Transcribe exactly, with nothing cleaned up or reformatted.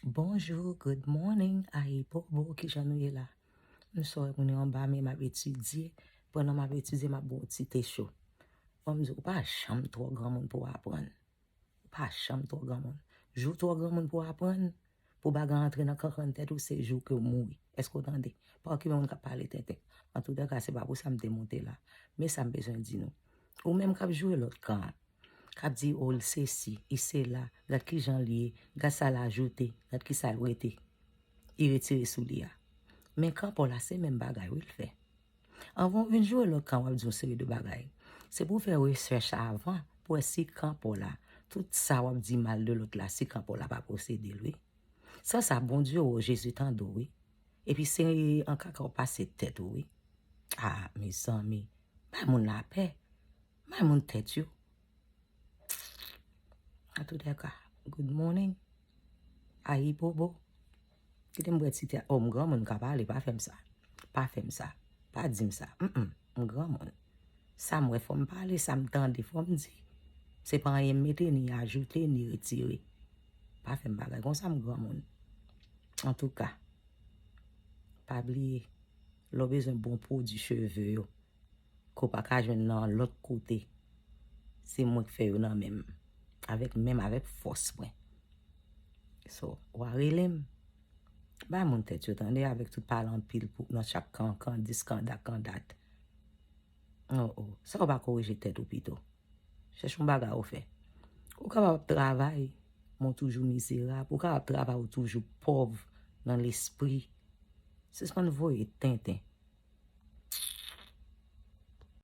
Bonjou, good morning, ayibobo, kijan nou ye la? M sòy moun yo anba men m ap etidye. Pandan m ap etidye, m ap bwè yon ti te cho. Bon, m di, ou pa janm twò granmoun pou w aprann. Ou pa janm twò granmoun. Jou w twò granmoun pou w aprann, pou bagay antre nan kankann tèt ou, se jou ke w mouri. Èske w tande? Pa okipe moun k ap pale tenten. Antoudaka, se pa pou sa m te monte la. Men sa m bezwen di nou. Ou menm k ap joure lòt kan an, k ap di, o, l sesi, i sela, gad kijan l ye, gad sa l ajoute, gad kisa l rete. I retire sou li a. Men kan pa w la, se menm bagay wi l fè. Anvan w vin joure lòt kan, w ap di yon seri de bagay. Se pou w fè rechèch avan, pou w wè si kan pa w la, tout sa w ap di mal de lòt la, si kan pa w la pa posede l wi. San sa, Bondye wè w, Jezi tande w wi. Epi se an kaka w pase tèt ou wi. Ah, mezanmi, bay moun lapè. Bay moun tèt yo. Antoudaka, good morning. Ayibobo. Kite m bwè ti te a. O, m granmoun ka pale, pa fè m sa. Pa fè m sa. Pa di m sa. Mm, mm, m granmoun. Sa m wè fò m pale, sa m tande fò m di. Se pa anyen m mete, ni ajoute, ni retire. Pa fè m bagay konsa, m granmoun. Antouka, pa bliye, lè w bezwen bon pwodui cheve yo, ke w pa ka jwenn nan lòt kote, se mwen k fè yo nan men m. Avèk men m, avèk fòs mwen. So, w a rele m. Bay moun tèt yo, tande, avèk tout pale anpil pou, nan chak kan, kan dis, kan dat, kan dat. Oh, oh. Sa w pa korije tèt ou pito? Chèche yon bagay ou fè. Ou kapab ap travay, men w toujou mizerab. Ou kapab ap travay, ou toujou pòv nan lespri. Sispann voye tenten.